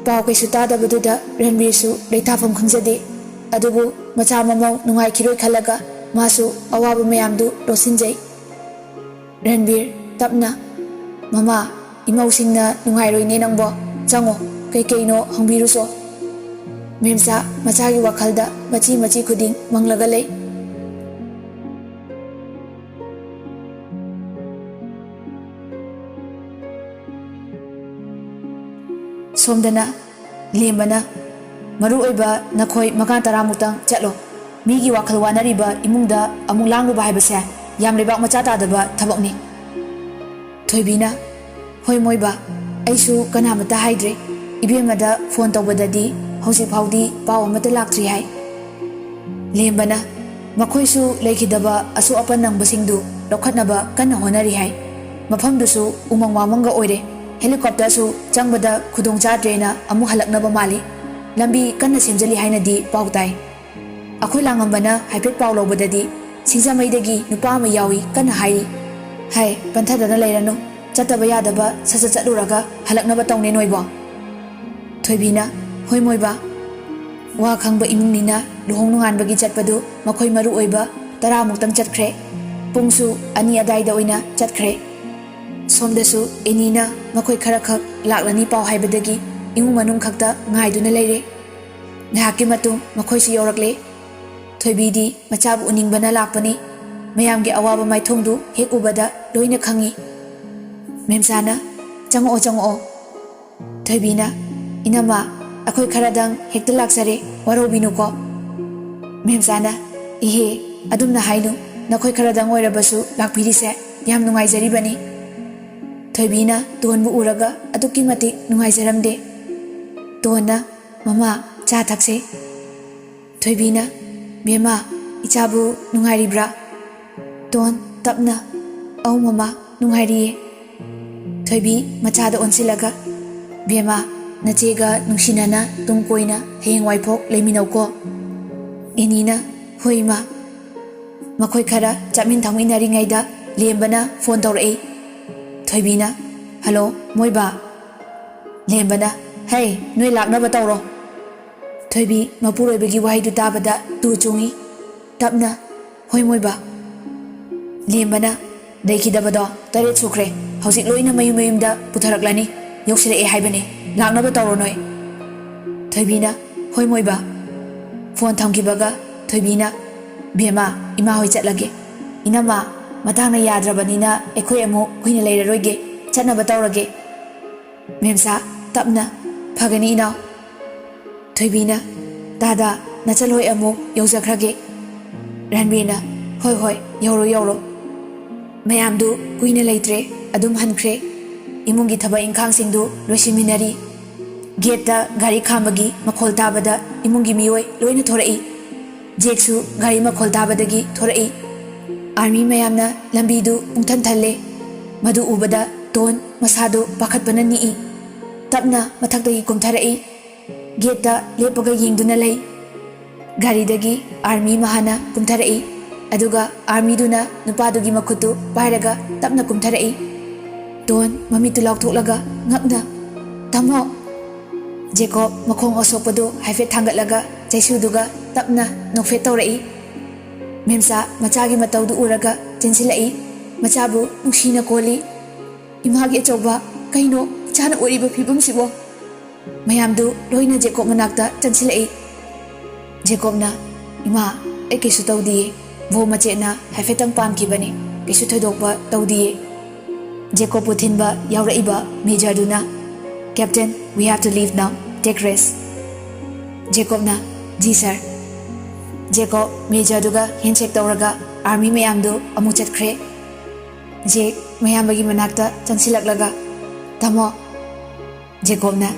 ꯄꯥꯎ ꯀꯩꯁꯨ ꯇꯥꯗꯕꯗꯨꯗ ꯔꯟꯕꯤꯔꯁꯨ ꯂꯩꯇꯥꯐꯝ ꯈꯪꯖꯗꯦ꯫ ꯑꯗꯨꯕꯨ ꯃꯆꯥ ꯃꯃꯧ ꯅꯨꯡꯉꯥꯏꯈꯤꯔꯣꯏ ꯈꯜꯂꯒ ꯃꯥꯁꯨ ꯑꯋꯥꯕ ꯃꯌꯥꯝꯗꯨ ꯂꯣꯠꯁꯤꯟꯖꯩ꯫ ꯔꯟꯕꯤꯔ, ꯇꯞꯅ, "ꯃꯃꯥ, ꯏꯃꯧꯁꯤꯡꯅ ꯅꯨꯡꯉꯥꯏꯔꯣꯏꯅꯦ ꯅꯪꯕꯣ꯫ ꯆꯪꯉꯣ, ꯀꯩꯀꯩꯅꯣ ꯍꯪꯕꯤꯔꯨꯁꯣ꯫" ꯃꯦꯝꯆꯥ ꯃꯆꯥꯒꯤ ꯋꯥꯈꯜꯗ ꯃꯆꯤ ꯃꯆꯤ ꯈꯨꯗꯤꯡ ꯃꯪꯂꯒ ꯂꯩ꯫ ꯁꯣꯝꯗꯅ ꯂꯦꯝꯕꯅ, "ꯃꯔꯨ ꯑꯣꯏꯕ ꯅꯈꯣꯏ ꯃꯉꯥ ꯇꯔꯥꯃꯨꯛꯇꯪ ꯆꯠꯂꯣ꯫ ꯃꯤꯒꯤ ꯋꯥꯈꯜ ꯋꯥꯅꯔꯤꯕ ꯏꯃꯨꯡꯗ ꯑꯃꯨꯛ ꯂꯥꯡꯂꯨꯕ ꯍꯥꯏꯕꯁꯦ ꯌꯥꯝ ꯂꯩꯕꯥꯛ ꯃꯆꯥ ꯇꯥꯗꯕ ꯊꯕꯛꯅꯤ꯫" ꯊꯣꯏꯕꯤꯅ, "ꯍꯣꯏ ꯃꯣꯏꯕ, ꯑꯩꯁꯨ ꯀꯅꯥꯃꯠꯇ ꯍꯥꯏꯗ꯭ꯔꯦ꯫ ꯏꯕꯦꯝꯃꯗ ꯐꯣꯟ ꯇꯧꯕꯗꯗꯤ ꯍꯧꯖꯤꯛ ꯐꯥꯎꯗꯤ ꯄꯥꯎ ꯑꯃꯠꯇ ꯂꯥꯛꯇ꯭ꯔꯤ ꯍꯥꯏ꯫" ꯂꯦꯝꯕꯅ, "ꯃꯈꯣꯏꯁꯨ ꯂꯩꯈꯤꯗꯕ ꯑꯁꯣꯛ ꯑꯄꯟ ꯅꯪꯕꯁꯤꯡꯗꯨ ꯂꯧꯈꯠꯅꯕ ꯀꯟꯅ ꯍꯣꯠꯅꯔꯤ ꯍꯥꯏ꯫ ꯃꯐꯝꯗꯨꯁꯨ ꯎꯃꯪ ꯋꯥꯃꯪꯒ ꯑꯣꯏꯔꯦ꯫ ꯍꯦꯂꯤꯀꯣꯞꯇꯔꯁꯨ ꯆꯪꯕꯗ ꯈꯨꯗꯣꯡ ꯆꯥꯗ꯭ꯔꯦꯅ ꯑꯃꯨꯛ ꯍꯜꯂꯛꯅꯕ ꯃꯥꯜꯂꯤ꯫ ꯂꯝꯕꯤ ꯀꯟꯅ ꯁꯦꯝꯖꯤꯜꯂꯤ ꯍꯥꯏꯅꯗꯤ ꯄꯥꯎ ꯇꯥꯏ꯫ ꯑꯩꯈꯣꯏ ꯂꯥꯡꯉꯝꯕꯅ ꯍꯥꯏꯐꯦꯠ ꯄꯥꯎ ꯂꯧꯕꯗꯗꯤ ꯁꯤꯡꯖꯃꯩꯗꯒꯤ ꯅꯨꯄꯥ ꯑꯃ ꯌꯥꯎꯏ ꯀꯟꯅ ꯍꯥꯏꯔꯤ꯫ ꯍꯥꯏ, ꯄꯟꯊꯗꯅ ꯂꯩꯔꯅꯨ꯫ ꯆꯠꯇꯕ ꯌꯥꯗꯕ ꯁꯠ ꯁꯠ ꯆꯠꯂꯨꯔꯒ ꯍꯜꯂꯛꯅꯕ ꯇꯧꯅꯦ ꯅꯣꯏꯕꯣ꯫" ꯊꯣꯏꯕꯤꯅ, "ꯍꯣꯏ ꯃꯣꯏꯕ, ꯋꯥ ꯈꯪꯕ ꯏꯃꯨꯡꯅꯤꯅ ꯂꯨꯍꯣꯡ ꯅꯣꯡꯉꯥꯟꯕꯒꯤ ꯆꯠꯄꯗꯨ ꯃꯈꯣꯏ ꯃꯔꯨ ꯑꯣꯏꯕ ꯇꯔꯥꯃꯨꯛꯇꯪ ꯆꯠꯈ꯭ꯔꯦ꯫ ꯄꯨꯡꯁꯨ ꯑꯅꯤ ꯑꯗꯥꯏꯗ ꯑꯣꯏꯅ ꯆꯠꯈ꯭ꯔꯦ꯫ ꯁꯣꯝꯗꯁꯨ ꯑꯦꯅꯤꯅ ꯃꯈꯣꯏ ꯈꯔꯈꯛ ꯂꯥꯛꯂꯅꯤ ꯄꯥꯎ ꯍꯥꯏꯕꯗꯒꯤ ꯏꯃꯨꯡ ꯃꯅꯨꯡ ꯈꯛꯇ ꯉꯥꯏꯗꯨꯅ ꯂꯩꯔꯦ꯫ ꯉꯥꯏꯍꯥꯛꯀꯤ ꯃꯇꯨꯡ ꯃꯈꯣꯏꯁꯨ ꯌꯧꯔꯛꯂꯦ꯫ ꯊꯣꯏꯕꯤꯗꯤ ꯃꯆꯥꯕꯨ ꯎꯅꯤꯡꯕꯅ ꯂꯥꯛꯄꯅꯤ꯫ ꯃꯌꯥꯝꯒꯤ ꯑꯋꯥꯕ ꯃꯥꯏꯊꯣꯡꯗꯨ ꯍꯦꯛ ꯎꯕꯗ ꯂꯣꯏꯅ ꯈꯪꯏ꯫ ꯃꯦꯝꯆꯥꯅ, "ꯆꯪꯉꯛꯑꯣ, ꯆꯪꯉꯛꯑꯣ꯫" ꯊꯣꯏꯕꯤꯅ, "ꯏꯅꯝꯃ, ꯑꯩꯈꯣꯏ ꯈꯔꯗꯪ ꯍꯦꯛꯇ ꯂꯥꯛꯆꯔꯦ, ꯋꯥꯔꯧꯕꯤꯅꯨꯀꯣ꯫" ꯃꯦꯝꯆꯥꯅ, "ꯏꯍꯦ, ꯑꯗꯨꯝꯅ ꯍꯥꯏꯅꯨ, ꯅꯈꯣꯏ ꯈꯔꯗꯪ ꯑꯣꯏꯔꯕꯁꯨ ꯂꯥꯛꯄꯤꯔꯤꯁꯦ ꯌꯥꯝ ꯅꯨꯡꯉꯥꯏꯖꯔꯤꯕꯅꯤ꯫" ꯊꯣꯏꯕꯤꯅ ꯇꯣꯟꯕꯨ ꯎꯔꯒ ꯑꯗꯨꯛꯀꯤ ꯃꯇꯤꯛ ꯅꯨꯡꯉꯥꯏꯖꯔꯝꯗꯦ꯫ ꯇꯣꯟꯅ, "ꯃꯃꯥ, ꯆꯥ ꯊꯛꯁꯦ꯫" ꯊꯣꯏꯕꯤꯅ, "ꯕꯦꯝꯃ, ꯏꯆꯥꯕꯨ ꯅꯨꯡꯉꯥꯏꯔꯤꯕ꯭ꯔꯥ?" ꯇꯣꯟ ꯇꯞꯅ, "ꯑꯧ ꯃꯃꯥ, ꯅꯨꯡꯉꯥꯏꯔꯤꯌꯦ꯫" ꯊꯣꯏꯕꯤ ꯃꯆꯥꯗ ꯑꯣꯟꯁꯤꯜꯂꯒ, "ꯕꯦꯝꯃ, ꯅꯆꯦꯒ ꯅꯨꯡꯁꯤꯅꯅ ꯇꯨꯡ ꯀꯣꯏꯅ ꯍꯌꯦꯡꯋꯥꯏꯐꯥꯎ ꯂꯩꯃꯤꯟꯅꯧꯀꯣ꯫" ꯑꯦꯅꯤꯅ, "ꯍꯣꯏ ꯏꯃꯥ꯫" ꯃꯈꯣꯏ ꯈꯔ ꯆꯥꯃꯤꯟ ꯊꯛꯃꯤꯟꯅꯔꯤꯉꯩꯗ ꯂꯦꯝꯕꯅ ꯐꯣꯟ ꯇꯧꯔꯛꯏ꯫ ꯊꯣꯏꯕꯤꯅ, "ꯍꯜꯂꯣ, ꯃꯣꯏꯕꯥ?" ꯂꯦꯝꯕꯅ, "ꯍꯩ, ꯅꯣꯏ ꯂꯥꯛꯅꯕ ꯇꯧꯔꯣ꯫" ꯊꯣꯏꯕꯤ ꯃꯄꯨꯔꯣꯏꯕꯒꯤ ꯋꯥꯍꯩꯗꯨ ꯇꯥꯕꯗ ꯇꯨ ꯆꯨꯡꯏ꯫ ꯇꯞꯅ, "ꯍꯣꯏ ꯃꯣꯏꯕꯥ꯫" ꯂꯦꯝꯕꯅ, "ꯂꯩꯈꯤꯗꯕꯗꯣ ꯇꯔꯦꯠ ꯁꯨꯈ꯭ꯔꯦ꯫ ꯍꯧꯖꯤꯛ ꯂꯣꯏꯅ ꯃꯌꯨꯝ ꯃꯌꯨꯝꯗ ꯄꯨꯊꯔꯛꯂꯅꯤ꯫ ꯌꯧꯁꯤꯜꯂꯛꯑꯦ ꯍꯥꯏꯕꯅꯤ꯫ ꯂꯥꯛꯅꯕ ꯇꯧꯔꯣ ꯅꯣꯏ꯫" ꯊꯣꯏꯕꯤꯅ, "ꯍꯣꯏ ꯃꯣꯏꯕꯥ꯫" ꯐꯣꯟ ꯊꯝꯈꯤꯕꯒ ꯊꯣꯏꯕꯤꯅ, "ꯕꯦꯝꯃ, ꯏꯃꯥ ꯍꯣꯏ ꯆꯠꯂꯒꯦ꯫ ꯏꯅꯝꯃ, ꯃꯇꯥꯡꯅ ꯌꯥꯗ꯭ꯔꯕꯅꯤꯅ ꯑꯩꯈꯣꯏ ꯑꯃꯨꯛ ꯀꯨꯏꯅ ꯂꯩꯔꯔꯣꯏꯒꯦ꯫ ꯆꯠꯅꯕ ꯇꯧꯔꯒꯦ꯫" ꯃꯦꯝꯆꯥ ꯇꯞꯅ, "ꯐꯒꯅꯤ ꯏꯅꯥꯎ꯫" ꯊꯣꯏꯕꯤꯅ, "ꯇꯥꯗ, ꯅꯆꯜꯍꯣꯏ ꯑꯃꯨꯛ ꯌꯧꯖꯈ꯭ꯔꯒꯦ꯫" ꯔꯟꯕꯤꯔꯅ, "ꯍꯣꯏ ꯍꯣꯏ, ꯌꯧꯔꯣ ꯌꯧꯔꯣ꯫" ꯃꯌꯥꯝꯗꯨ ꯀꯨꯏꯅ ꯂꯩꯇ꯭ꯔꯦ, ꯑꯗꯨꯝ ꯍꯟꯈ꯭ꯔꯦ꯫ ꯏꯃꯨꯡꯒꯤ ꯊꯕꯛ ꯏꯪꯈꯥꯡꯁꯤꯡꯗꯨ ꯂꯣꯏꯁꯤꯟꯃꯤꯟꯅꯔꯤ꯫ ꯒꯦꯠꯇ ꯒꯥꯔꯤ ꯈꯥꯝꯕꯒꯤ ꯃꯈꯣꯜ ꯇꯥꯕꯗ ꯏꯃꯨꯡꯒꯤ ꯃꯤꯑꯣꯏ ꯂꯣꯏꯅ ꯊꯣꯔꯛꯏ꯫ ꯖꯦꯛꯁꯨ ꯒꯥꯔꯤ ꯃꯈꯣꯜ ꯇꯥꯕꯗꯒꯤ ꯊꯣꯔꯛꯏ꯫ ꯑꯥꯔꯃꯤ ꯃꯌꯥꯝꯅ ꯂꯝꯕꯤꯗꯨ ꯄꯨꯡꯊꯟ ꯊꯜꯂꯦ꯫ ꯃꯗꯨ ꯎꯕꯗ ꯇꯣꯟ ꯃꯁꯥꯗꯨ ꯄꯥꯈꯠꯄꯅ ꯅꯤꯛꯏ꯫ ꯇꯞꯅ ꯃꯊꯛꯇꯒꯤ ꯀꯨꯝꯊꯔꯛꯏ꯫ ꯒꯦꯠꯇ ꯂꯦꯞꯄꯒ ꯌꯦꯡꯗꯨꯅ ꯂꯩ꯫ ꯒꯥꯔꯤꯗꯒꯤ ꯑꯥꯔꯃꯤ ꯃꯍꯥꯅ ꯀꯨꯝꯊꯔꯛꯏ, ꯑꯗꯨꯒ ꯑꯥꯔꯃꯤꯗꯨꯅ ꯅꯨꯄꯥꯗꯨꯒꯤ ꯃꯈꯨꯠꯇꯨ ꯄꯥꯏꯔꯒ ꯇꯞꯅ ꯀꯨꯝꯊꯔꯛꯏ꯫ ꯇꯣꯟ ꯃꯃꯤꯠꯇꯨ ꯂꯥꯎꯊꯣꯛꯂꯒ ꯉꯛꯅ, "ꯇꯥꯃꯣ!" ꯖꯦꯀꯣꯕ ꯃꯈꯣꯡ ꯑꯁꯣꯛꯄꯗꯨ ꯍꯥꯏꯐꯦꯠ ꯊꯥꯡꯒꯠꯂꯒ ꯆꯩꯁꯨꯗꯨꯒ ꯇꯞꯅ ꯅꯣꯛꯐꯦꯠ ꯇꯧꯔꯛꯏ꯫ ꯃꯦꯝꯆꯥ ꯃꯆꯥꯒꯤ ꯃꯇꯧꯗꯨ ꯎꯔꯒ ꯆꯦꯟꯁꯤꯜꯂꯛꯏ꯫ ꯃꯆꯥꯕꯨ ꯅꯨꯡꯁꯤꯅ ꯀꯣꯜꯂꯤ꯫ "ꯏꯃꯥꯒꯤ ꯑꯆꯧꯕ, ꯀꯩꯅꯣ ꯏꯆꯥꯅ ꯑꯣꯏꯔꯤꯕ ꯐꯤꯕꯝꯁꯤꯕꯣ?" ꯃꯌꯥꯝꯗꯨ ꯂꯣꯏꯅ ꯖꯦꯀꯣꯕ ꯃꯅꯥꯛꯇ ꯆꯪꯁꯤꯜꯂꯛꯏ꯫ ꯖꯦꯀꯣꯕꯅ, "ꯏꯃꯥ, ꯑꯩ ꯀꯩꯁꯨ ꯇꯧꯗꯤꯌꯦ꯫ ꯕꯣꯝ ꯃꯆꯦꯠꯅ ꯍꯥꯏꯐꯦꯠꯇꯪ ꯄꯥꯟꯈꯤꯕꯅꯤ꯫ ꯀꯩꯁꯨ ꯊꯣꯏꯗꯣꯛꯄ ꯇꯧꯗꯤꯌꯦ꯫" ꯖꯦꯀꯣꯕꯄꯨ ꯊꯤꯟꯕ ꯌꯥꯎꯔꯛꯏꯕ ꯃꯦꯖꯔꯗꯨꯅ, "Captain, we have to leave now. Take rest." ꯖꯦꯀꯣꯕꯅ, "ꯖꯤ ꯁꯥꯔ꯫" ꯖꯦꯀꯣꯕ ꯃꯦꯖꯔꯗꯨꯒ ꯍꯦꯟꯁꯦꯛ ꯇꯧꯔꯒ ꯑꯥꯔꯃꯤ ꯃꯌꯥꯝꯗꯨ ꯑꯃꯨꯛ ꯆꯠꯈ꯭ꯔꯦ꯫ ꯖꯦꯛ ꯃꯌꯥꯝꯕꯒꯤ ꯃꯅꯥꯛꯇ ꯆꯪꯁꯤꯜꯂꯛꯂꯒ, "ꯇꯥꯃꯣ," ꯖꯦꯀꯣꯕꯅ,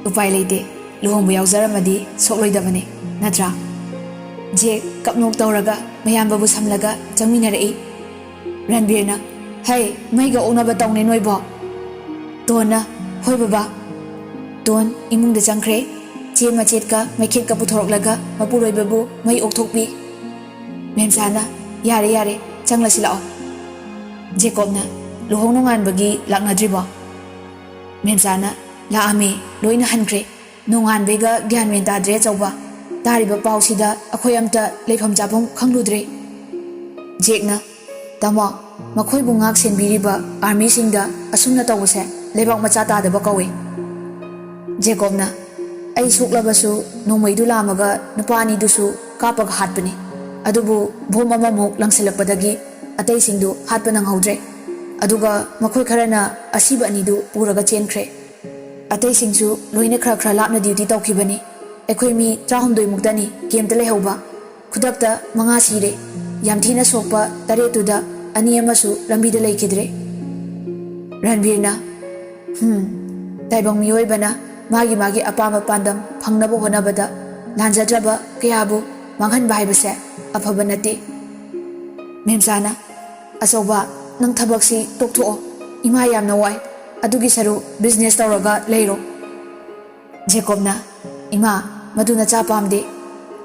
"ꯎꯄꯥꯏ ꯂꯩꯇꯦ, ꯂꯨꯍꯣꯡꯕ ꯌꯥꯎꯖꯔꯝꯃꯗꯤ ꯁꯣꯛꯂꯣꯏꯗꯕꯅꯤ, ꯅꯠꯇ꯭ꯔꯥ?" ꯖꯦꯛ ꯀꯞꯅꯣꯛ ꯇꯧꯔꯒ ꯃꯌꯥꯝꯕꯕꯨ ꯁꯝꯂꯒ ꯆꯪꯃꯤꯟꯅꯔꯛꯏ꯫ ꯔꯟꯕꯤꯔꯅ, "ꯍꯩ, ꯃꯩꯒ ꯑꯣꯛꯅꯕ ꯇꯧꯅꯦ ꯅꯣꯏꯕꯣ?" ꯇꯣꯟꯅ, "ꯍꯣꯏ ꯕꯕꯥ꯫" ꯇꯣꯟ ꯏꯃꯨꯡꯗ ꯆꯪꯈ꯭ꯔꯦ꯫ ꯆꯦ ꯃꯆꯦꯠꯀ ꯃꯩꯈꯦꯠꯀ ꯄꯨꯊꯣꯔꯛꯂꯒ ꯃꯄꯨꯔꯣꯏꯕꯕꯨ ꯃꯩ ꯑꯣꯛꯊꯣꯛꯄꯤ꯫ ꯃꯦꯝꯆꯥꯅ, "ꯌꯥꯔꯦ, ꯌꯥꯔꯦ, ꯆꯪꯂꯁꯤ ꯂꯥꯛꯑꯣ꯫" ꯖꯦꯀꯣꯕꯅ, "ꯂꯨꯍꯣꯡ ꯅꯣꯡꯉꯥꯟꯕꯒꯤ ꯂꯥꯛꯅꯗ꯭ꯔꯤꯕꯣ?" ꯃꯦꯝꯆꯥꯅ, "ꯂꯥꯛꯑꯝꯃꯦ, ꯂꯣꯏꯅ ꯍꯟꯈ꯭ꯔꯦ꯫ ꯅꯣꯡꯉꯥꯟꯕꯩꯒ ꯒ꯭ꯌꯥꯟ ꯃꯦꯟ ꯇꯥꯗ꯭ꯔꯦ ꯑꯆꯧꯕ꯫ ꯇꯥꯔꯤꯕ ꯄꯥꯎꯁꯤꯗ ꯑꯩꯈꯣꯏ ꯑꯝꯇ ꯂꯩꯐꯝ ꯆꯥꯐꯝ ꯈꯪꯂꯨꯗ꯭ꯔꯦ꯫" ꯖꯦꯛꯅ, "ꯇꯥꯃꯣ, ꯃꯈꯣꯏꯕꯨ ꯉꯥꯛ ꯁꯦꯟꯕꯤꯔꯤꯕ ꯑꯥꯔꯃꯤꯁꯤꯡꯗ ꯑꯁꯨꯝꯅ ꯇꯧꯕꯁꯦ ꯂꯩꯕꯥꯛ ꯃꯆꯥ ꯇꯥꯗꯕ ꯀꯧꯏ꯫" ꯖꯦꯀꯣꯕꯅ, "ꯑꯩ ꯁꯣꯛꯂꯕꯁꯨ ꯅꯣꯡꯃꯩꯗꯨ ꯂꯥꯝꯃꯒ ꯅꯨꯄꯥ ꯑꯅꯤꯗꯨꯁꯨ ꯀꯥꯞꯄꯒ ꯍꯥꯠꯄꯅꯤ꯫ ꯑꯗꯨꯕꯨ ꯕꯣꯝ ꯑꯃꯃꯨꯛ ꯂꯪꯁꯤꯜꯂꯛꯄꯗꯒꯤ ꯑꯇꯩꯁꯤꯡꯗꯨ ꯍꯥꯠꯄ ꯅꯪꯍꯧꯗ꯭ꯔꯦ꯫ ꯑꯗꯨꯒ ꯃꯈꯣꯏ ꯈꯔꯅ ꯑꯁꯤꯕ ꯑꯅꯤꯗꯨ ꯄꯨꯔꯒ ꯆꯦꯟꯈ꯭ꯔꯦ꯫ ꯑꯇꯩꯁꯤꯡꯁꯨ ꯂꯣꯏꯅ ꯈꯔ ꯈꯔ ꯂꯥꯞꯅ ꯗ꯭ꯌꯨꯇꯤ ꯇꯧꯈꯤꯕꯅꯤ꯫ ꯑꯩꯈꯣꯏ ꯃꯤ ꯇꯔꯥꯍꯨꯝꯗꯣꯏꯃꯨꯛꯇꯅꯤ ꯀꯦꯝꯇ ꯂꯩꯍꯧꯕ꯫ ꯈꯨꯗꯛꯇ ꯃꯉꯥ ꯁꯤꯔꯦ꯫ ꯌꯥꯝ ꯊꯤꯅ ꯁꯣꯛꯄ ꯇꯔꯦꯠꯇꯨꯗ ꯑꯅꯤ ꯑꯃꯁꯨ ꯂꯝꯕꯤꯗ ꯂꯩꯈꯤꯗ꯭ꯔꯦ꯫" ꯔꯟꯕꯤꯔꯅ, "ꯍꯝ, ꯇꯥꯏꯕꯪ ꯃꯤꯑꯣꯏꯕꯅ ꯃꯥꯒꯤ ꯃꯥꯒꯤ ꯑꯄꯥꯝꯕ ꯄꯥꯟꯗꯝ ꯐꯪꯅꯕ ꯍꯣꯠꯅꯕꯗ ꯂꯥꯟꯖꯗ꯭ꯔꯕ ꯀꯌꯥꯕꯨ ꯃꯥꯡꯍꯟꯕ ꯍꯥꯏꯕꯁꯦ ꯑꯐꯕ ꯅꯠꯇꯦ꯫" ꯃꯦꯝꯆꯥꯅ, "ꯑꯆꯧꯕ, ꯅꯪ ꯊꯕꯛꯁꯤ ꯇꯣꯛꯊꯣꯛꯑꯣ꯫ ꯏꯃꯥ ꯌꯥꯝꯅ ꯋꯥꯏ꯫ ꯑꯗꯨꯒꯤ ꯁꯔꯨꯛ ꯕꯤꯖꯤꯅꯦꯁ ꯇꯧꯔꯒ ꯂꯩꯔꯣ꯫" ꯖꯦꯀꯣꯕꯅ, "ꯏꯃꯥ, ꯃꯗꯨ ꯅꯆꯥ ꯄꯥꯝꯗꯦ꯫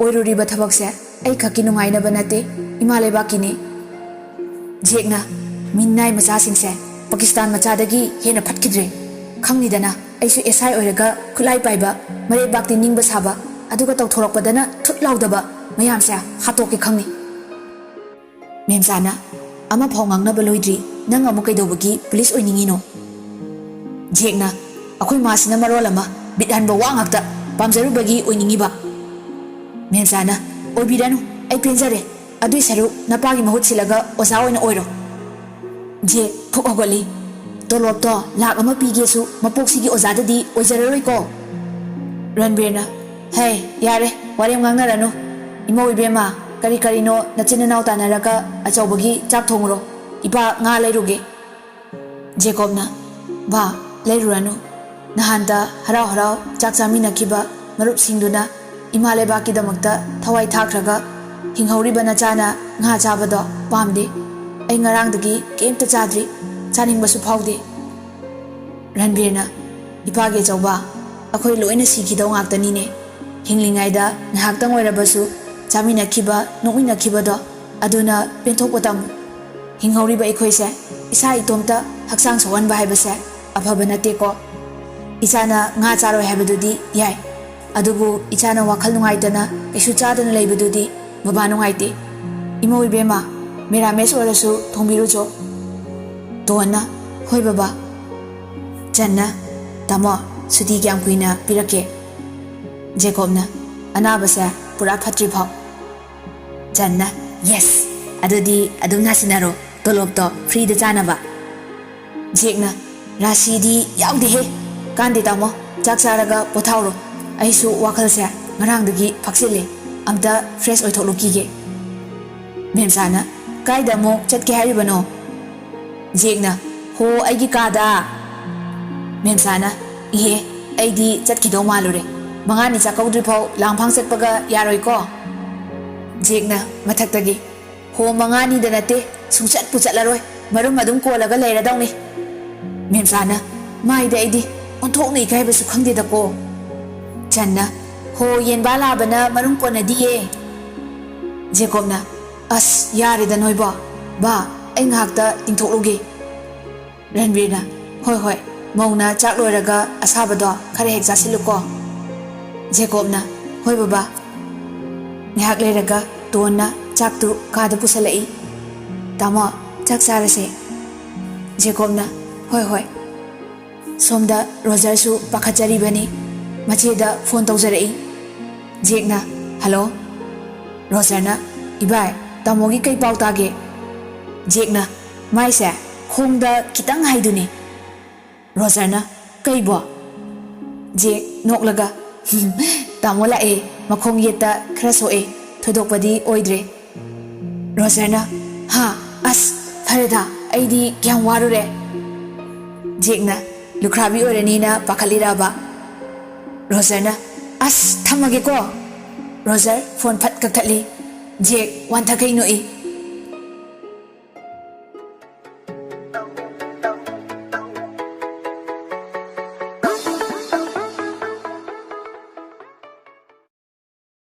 ꯑꯣꯏꯔꯨꯔꯤꯕ ꯊꯕꯛꯁꯦ ꯑꯩ ꯈꯛꯀꯤ ꯅꯨꯡꯉꯥꯏꯅꯕ ꯅꯠꯇꯦ, ꯏꯃꯥ ꯂꯩꯕꯥꯛꯀꯤꯅꯤ꯫" ꯖꯦꯛꯅ, "ꯃꯤꯅꯥꯏ ꯃꯆꯥꯁꯤꯡꯁꯦ ꯄꯥꯀꯤꯁꯇꯥꯟ ꯃꯆꯥꯗꯒꯤ ꯍꯦꯟꯅ ꯐꯠꯈꯤꯗ꯭ꯔꯦ꯫ ꯈꯪꯂꯤꯗꯅ, ꯑꯩꯁꯨ ꯑꯦꯁ ꯑꯥꯏ ꯑꯣꯏꯔꯒ ꯈꯨꯠꯂꯥꯏ ꯄꯥꯏꯕ, ꯃꯔꯩꯕꯥꯛꯇꯤ ꯅꯤꯡꯕ ꯁꯥꯕ, ꯑꯗꯨꯒ ꯇꯧꯊꯣꯔꯛꯄꯗꯅ ꯊꯨꯠ ꯂꯥꯎꯗꯕ ꯃꯌꯥꯝꯁꯦ ꯍꯥꯠꯇꯣꯛꯀꯦ ꯈꯪꯉꯤ꯫" ꯃꯦꯝꯆꯥꯅ, "ꯑꯃꯐꯥꯎ ꯉꯥꯡꯅꯕ ꯂꯣꯏꯗ꯭ꯔꯤ, ꯅꯪ ꯑꯃꯨꯛ ꯀꯩꯗꯧꯕꯒꯤ ꯄꯨꯂꯤꯁ ꯑꯣꯏꯅꯤꯡꯉꯤꯅꯣ?" ꯖꯦꯛꯅ, "ꯑꯩꯈꯣꯏ ꯃꯥꯁꯤꯅ ꯃꯔꯣꯜ ꯑꯃ ꯕꯤꯠ ꯍꯟꯕ ꯋꯥ ꯉꯥꯛꯇ, ꯄꯥꯝꯖꯔꯨꯕꯒꯤ ꯑꯣꯏꯅꯤꯡꯉꯤꯕ꯫" ꯃꯦꯝꯆꯥꯅ, "ꯑꯣꯏꯕꯤꯔꯅꯨ, ꯑꯩ ꯄꯦꯟꯖꯔꯦ꯫ ꯑꯗꯨꯏ ꯁꯔꯨꯛ ꯅꯄꯥꯒꯤ ꯃꯍꯨꯠ ꯁꯤꯜꯂꯒ ꯑꯣꯖꯥ ꯑꯣꯏꯅ ꯑꯣꯏꯔꯣ꯫" ꯖꯦꯛ ꯐꯨꯛ ꯍꯧꯒꯠꯂꯤ꯫ "ꯇꯣꯂꯣꯞꯇꯣ ꯂꯥꯛ ꯑꯃ ꯄꯤꯒꯦꯁꯨ ꯃꯄꯣꯛꯁꯤꯒꯤ ꯑꯣꯖꯥꯗꯗꯤ ꯑꯣꯏꯖꯔꯔꯣꯏꯀꯣ꯫" ꯔꯟꯕꯤꯔꯅ, "ꯍꯦ, ꯌꯥꯔꯦ, ꯋꯥꯔꯦꯝ ꯉꯥꯡꯅꯔꯅꯨ꯫ "ꯏꯃꯧ ꯏꯕꯦꯝꯃ, ꯀꯔꯤ ꯀꯔꯤꯅꯣ ꯅꯆꯤꯟ ꯅꯅꯥꯎ ꯇꯥꯟꯅꯔꯒ ꯑꯆꯧꯕꯒꯤ ꯆꯥꯛ ꯊꯣꯡꯉꯨꯔꯣ꯫ ꯏꯄꯥ ꯉꯥ ꯂꯩꯔꯨꯒꯦ꯫" ꯖꯦꯀꯣꯕꯅ, "ꯕꯥ, ꯂꯩꯔꯨꯔꯅꯨ꯫ ꯅꯍꯥꯟꯇ ꯍꯔꯥꯎ ꯍꯔꯥꯎ ꯆꯥꯛ ꯆꯥꯃꯤꯟꯅꯈꯤꯕ ꯃꯔꯨꯞꯁꯤꯡꯗꯨꯅ ꯏꯃꯥ ꯂꯩꯕꯥꯛꯀꯤꯗꯃꯛꯇ ꯊꯋꯥꯏ ꯊꯥꯈ꯭ꯔꯒ ꯍꯤꯡꯍꯧꯔꯤꯕ ꯅꯆꯥꯅ ꯉꯥ ꯆꯥꯕꯗꯣ ꯄꯥꯝꯗꯦ꯫ ꯑꯩ ꯉꯔꯥꯡꯗꯒꯤ ꯀꯩꯝꯇ ꯆꯥꯗ꯭ꯔꯤ꯫ ꯆꯥꯅꯤꯡꯕꯁꯨ ꯐꯥꯎꯗꯦ꯫" ꯔꯟꯕꯤꯔꯅ, "ꯏꯄꯥꯒꯤ ꯑꯆꯧꯕ, ꯑꯩꯈꯣꯏ ꯂꯣꯏꯅ ꯁꯤꯈꯤꯗꯧ ꯉꯥꯛꯇꯅꯤꯅꯦ꯫ ꯍꯤꯡꯂꯤꯉꯩꯗ ꯉꯥꯏꯍꯥꯛꯇꯪ ꯑꯣꯏꯔꯕꯁꯨ ꯆꯥꯃꯤꯟꯅꯈꯤꯕ, ꯅꯣꯛꯃꯤꯟꯅꯈꯤꯕꯗꯣ, ꯑꯗꯨꯅ ꯄꯦꯟꯊꯣꯛꯄ ꯇꯝꯃꯨ꯫ ꯍꯤꯡꯍꯧꯔꯤꯕ ꯑꯩꯈꯣꯏꯁꯦ ꯏꯁꯥ ꯏꯇꯣꯝꯇ ꯍꯛꯆꯥꯡ ꯁꯣꯛꯍꯟꯕ ꯍꯥꯏꯕꯁꯦ ꯑꯐꯕ ꯅꯠꯇꯦꯀꯣ꯫ ꯏꯆꯥꯅ ꯉꯥ ꯆꯥꯔꯣꯏ ꯍꯥꯏꯕꯗꯨꯗꯤ ꯌꯥꯏ, ꯑꯗꯨꯕꯨ ꯏꯆꯥꯅ ꯋꯥꯈꯜ ꯅꯨꯡꯉꯥꯏꯇꯅ ꯀꯩꯁꯨ ꯆꯥꯗꯅ ꯂꯩꯕꯗꯨꯗꯤ ꯕꯕꯥ ꯅꯨꯡꯉꯥꯏꯇꯦ꯫ ꯏꯃꯧ ꯏꯕꯦꯝꯃ, ꯃꯦꯔꯥꯃꯦꯁ ꯑꯣꯏꯔꯁꯨ ꯊꯣꯡꯕꯤꯔꯨꯆꯣ꯫" ꯇꯣꯟꯅ, "ꯍꯣꯏ ꯕꯕꯥ꯫" ꯆꯟꯅ, "ꯇꯥꯃꯣ, ꯁꯨꯇꯤ ꯀꯌꯥꯝ ꯀꯨꯏꯅ ꯄꯤꯔꯛꯀꯦ?" ꯖꯦꯀꯣꯕꯅ, "ꯑꯅꯥꯕꯁꯦ ꯄꯨꯔꯥ ꯐꯠꯇ꯭ꯔꯤ ꯐꯥꯎ꯫" ꯆꯟꯅ, "ꯌꯦꯁ! ꯑꯗꯨꯗꯤ ꯑꯗꯨꯝ ꯅꯥꯁꯤꯟꯅꯔꯣ, ꯇꯣꯂꯣꯞꯇꯣ ꯐ꯭ꯔꯤꯗ ꯆꯥꯅꯕ꯫" ꯖꯦꯛꯅ, "ꯔꯥꯁꯤꯗꯤ ꯌꯥꯎꯗꯦꯍꯦ꯫ ꯀꯥꯟꯗꯦ ꯇꯥꯃꯣ, ꯆꯥꯛ ꯆꯥꯔꯒ ꯄꯣꯊꯥꯎꯔꯣ꯫ ꯑꯩꯁꯨ ꯋꯥꯈꯜꯁꯦ ꯉꯔꯥꯡꯗꯒꯤ ꯐꯛꯆꯤꯜꯂꯦ꯫ ꯑꯝꯇ ꯐ꯭ꯔꯦꯁ ꯑꯣꯏꯊꯣꯛꯂꯨꯈꯤꯒꯦ꯫" ꯃꯦꯝꯆꯥꯅ, "ꯀꯥꯏꯗ ꯑꯃꯨꯛ ꯆꯠꯀꯦ ꯍꯥꯏꯔꯤꯕꯅꯣ?" ꯖꯦꯛꯅ, "ꯍꯣ, ꯑꯩꯒꯤ ꯀꯥꯗ꯫" ꯃꯦꯝꯆꯥꯅ, "ꯏꯍꯦ, ꯑꯩꯗꯤ ꯆꯠꯈꯤꯗꯧ ꯃꯥꯜꯂꯨꯔꯦ꯫ ꯃꯉꯥꯅꯤ ꯆꯥꯛꯀꯧꯗ꯭ꯔꯤꯐꯥꯎ ꯂꯥꯡꯐꯥꯡ ꯆꯠꯄꯒ ꯌꯥꯔꯣꯏꯀꯣ?" ꯖꯦꯛꯅ ꯃꯊꯛꯇꯒꯤ, "ꯍꯣ, ꯃꯉꯥꯅꯤꯗ ꯅꯠꯇꯦ, ꯁꯨꯡꯆꯠꯄꯨ ꯆꯠꯂꯔꯣꯏ꯫ ꯃꯔꯨꯝ ꯑꯗꯨꯝ ꯀꯣꯜꯂꯒ ꯂꯩꯔꯗꯧꯅꯤ꯫" ꯃꯦꯝꯆꯥꯅ, "ꯃꯥꯏꯗ ꯑꯩꯗꯤ ꯑꯣꯟꯊꯣꯛꯅ ꯏꯀꯥꯏꯕꯁꯨ ꯈꯪꯗꯦꯗꯀꯣ꯫" ꯆꯟꯅ, "ꯍꯣ, ꯌꯦꯟꯕꯥ ꯂꯥꯕꯅ ꯃꯔꯨꯝ ꯀꯣꯟꯅꯗꯤꯌꯦ꯫" ꯖꯦꯀꯣꯕꯅ, "ꯑꯁ, ꯌꯥꯔꯦꯗ ꯅꯣꯏꯕꯣ꯫ ꯕꯥ, ꯑꯩ ꯉꯥꯏꯍꯥꯛꯇ ꯇꯤꯡꯊꯣꯛꯂꯨꯒꯦ꯫" ꯔꯟꯕꯤꯔꯅ, "ꯍꯣꯏ, ꯍꯣꯏ, ꯃꯧꯅ ꯆꯥꯛ ꯂꯣꯏꯔꯒ ꯑꯁꯥꯕꯗꯣ ꯈꯔ ꯍꯦꯛ ꯆꯥꯁꯤꯜꯂꯨꯀꯣ꯫" ꯖꯦꯀꯣꯕꯅ, "ꯍꯣꯏ ꯕꯕꯥ꯫" ꯉꯥꯏꯍꯥꯛ ꯂꯩꯔꯒ ꯇꯣꯟꯅ ꯆꯥꯛꯇꯨ ꯀꯥꯗ ꯄꯨꯁꯜꯂꯛꯏ꯫ "ꯇꯥꯃꯣ, ꯆꯥꯛ ꯆꯥꯔꯁꯦ꯫" ꯖꯦꯀꯣꯕꯅ, "ꯍꯣꯏ, ꯍꯣꯏ꯫" ꯁꯣꯝꯗ ꯔꯣꯖꯔꯁꯨ ꯄꯥꯈꯠꯆꯔꯤꯕꯅꯤ꯫ ꯃꯆꯦꯗ ꯐꯣꯟ ꯇꯧꯖꯔꯛꯏ꯫ ꯖꯦꯛꯅ, "ꯍꯜꯂꯣ꯫" ꯔꯣꯖꯔꯅ, "ꯏꯕꯥꯏ, ꯇꯥꯃꯣꯒꯤ ꯀꯩ ꯄꯥꯎ ꯇꯥꯒꯦ?" ꯖꯦꯛꯅ, "ꯃꯥꯏꯁꯦ ꯈꯣꯡꯗ ꯈꯤꯇꯪ ꯍꯥꯏꯗꯨꯅꯤ꯫" ꯔꯣꯖꯔꯅ, "ꯀꯩꯕꯣ?" ꯖꯦꯛ ꯅꯣꯛꯂꯒ, "ꯇꯥꯃꯣ ꯂꯥꯛꯑꯦ, ꯃꯈꯣꯡ ꯌꯦꯠꯇ ꯈꯔ ꯁꯣꯛꯑꯦ, ꯊꯣꯏꯗꯣꯛꯄꯗꯤ ꯑꯣꯏꯗ꯭ꯔꯦ꯫ ꯔꯣꯖꯔꯅ, "ꯍꯥ? ꯑꯁ, ꯐꯔꯦꯗ, ꯑꯩꯗꯤ ꯀꯌꯥꯝ ꯋꯥꯔꯨꯔꯦ꯫" ꯖꯦꯛꯅ, "ꯂꯨꯈ꯭ꯔꯥꯕꯤ ꯑꯣꯏꯔꯅꯤꯅ ꯄꯥꯈꯠꯂꯤꯔꯕ?" ꯔꯣꯖꯔꯅ, "ꯑꯁ, ꯊꯝꯃꯒꯦꯀꯣ꯫" ꯔꯣꯖꯔ ꯐꯣꯟ ꯐꯠ ꯀꯛꯊꯠꯂꯤ꯫ ꯖꯦꯛ ꯋꯥꯟꯊꯈꯩ ꯅꯣꯛꯏ꯫